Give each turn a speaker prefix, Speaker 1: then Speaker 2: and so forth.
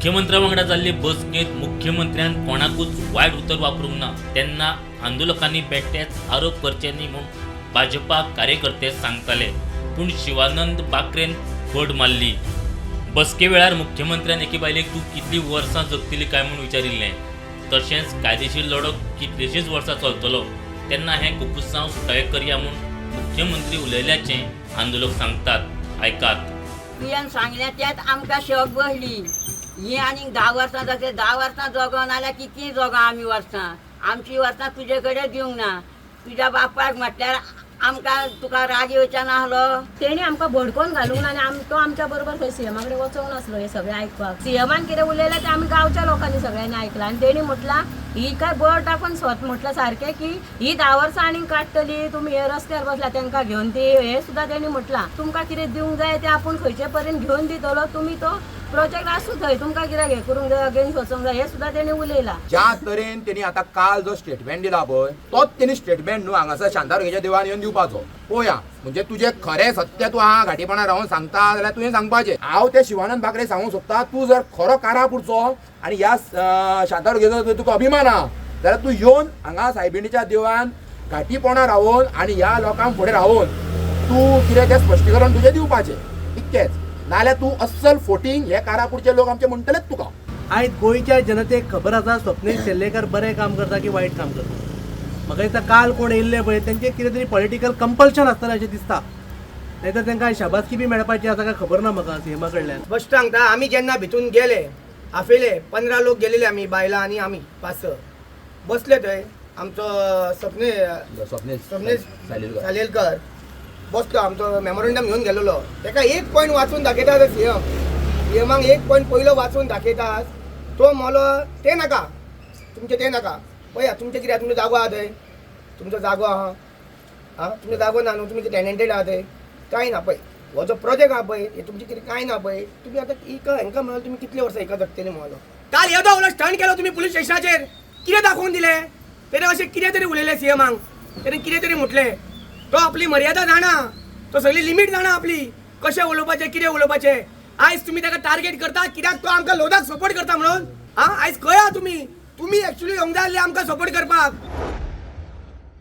Speaker 1: मुख्यमंत्र्या वांगडा जाल्ले बसकेंत मुख्यमंत्र्यान कोणाकूच वायट उतर वापरूंक ना. तेन्ना आंदोलकांनी बेठेच आरोप करचे न्ही म्हूण भाजपा कार्यकर्ते सांगताले, पूण शिवानंद बाकरेन फट मारली. बसके वेळार मुख्यमंत्र्यान एके बायलेक तूं कितलीं वर्सां जगतली काय म्हूण विचारिल्लें. तशेंच कायदेशीर लढो कितलेशींच वर्सां चलतलो, तेन्ना हें कुपुसांव सुटावें करया म्हूण मुख्यमंत्री उलयल्याचें आंदोलक सांगतात. आयकात.
Speaker 2: तुवें सांगलें तेंच आमकां शक बसली. ही आनीक 10 वर्सां जगले, 10 वर्सां जगो नाल्यार कितलीं जगो आमी वर्सां, आमची वर्सां तुजे कडेन दिवंक ना. तुज्या बापायक म्हटल्यार आमकां तुका राग येवचा नासलो.
Speaker 3: तेणी आमकां भडकोवन घालूंक ना आनी तो आमच्या बरोबर खंय सीएमा कडेन वचोंक नासलो हें सगळें आयकपाक. सीएमान कितें उलयलें तें आमी गांवच्या लोकांनी सगळ्यांनी आयकलां. आनी तेणी म्हटलां ही काय बळ टाकून स्वत म्हटलां सारकें की ही 10 वर्सां आनीक काडटली, तुमी हे रस्त्यार बसला तांकां घेवन ती, हें सुद्दां तेणी म्हटलां. तुमकां कितें दिवंक जाय तें आपूण खंयचे पर्यंत घेवन दितलो, तुमी तो प्रोजेक्ट आसूं थंय, तुमकां कित्याक हें करूंक जाय, अगेन्स्ट वचोंक जाय, हें सुद्दां तेणी उलयलां.
Speaker 4: ज्या तरेन तेणी आतां काल जो स्टेटमेंट दिला पळय, तोच तेणी स्टेटमेंट न्हू हांगासर शांतादुर्गेच्या देवळान येवन दिवपाचो. पळोवया म्हणजे तुजें खरें सत्य तूं आहा घाटीपणा रावन सांगता जाल्यार तुवें सांगपाचें. हांव ते शिवानंद बाकरे सांगूंक सोदता, तूं जर खरो कारापूरचो आनी ह्या शांतादुर्गेचो तुका अभिमान आहा जाल्यार तूं येवन हांगा सायबिणीच्या देवळान घाटीपणा रावन आनी ह्या लोकांक फुडें रावन तूं कितें तें स्पश्टीकरण तुजें दिवपाचें, इतकेंच. नाल्यार तूं अस्सल फोटींग हे कारापूरचे लोक आमचे म्हणटलेच तुका.
Speaker 5: आयज गोंयच्या जनतेक खबर आसा स्वप्नेश शेल्लेकर बरें काम करता की वायट काम करता. म्हाका दिसता काल कोण येयल्ले पळय तेंचे कितें तरी पॉलिटिकल कंपल्शन आसतलें अशें दिसता, नाही तर तांकां शाबासकी बी मेळपाची आसा काय खबर ना म्हाका सीएमा कडल्यान.
Speaker 6: स्पश्ट सांगता, आमी जेन्ना भितून गेले आफयले 15 लोक गेलेले आमी, बायलां आनी आमी 5-6 बसले थंय. आमचो स्वप्नेश सालेलकर बसलो, आमचो मेमोरंडम घेवन गेलेलो. ताका एक पॉयंट वाचून दाखयता सीएम, सीएमाक एक पॉयंट पयलो वाचून दाखयता, तो मोलो ते नाका तुमचें, ते नाका पळया तुमचें कितें, तुमचो जागो आहा थंय, तुमचो जागो आहा, आं तुमचो जागो ना न्हू, तुमी टेनंटेड आहा थंय, कांय ना पळय हो जो प्रोजेक्ट आहा पळय हे तुमचें कितें कांय ना पळय. तुमी आतां हिका हेंकां म्हणलो तुमी कितले वर्सां हिका जगतले म्हणलो. काल येदो व्हडलो स्टंट केलो तुमी पुलीस स्टेशनाचेर, कितें दाखोवन दिलें तेणें, अशें कितें तरी उलयलें सीएमाक, तेणें कितें तरी म्हटलें. तो आपली मर्यादा जाणा, तो सगळी लिमीट जाणा आपली, कशें उलोवपाचें कितें उलोवपाचें. आयज तुमी ताका टार्गेट करता कित्याक, तो आमकां लोदाक सपोर्ट करता म्हणून. आं आयज खंय आहा तुमी, तुमी एक्चुली येवंक जाय आसले आमकां सपोर्ट करपाक.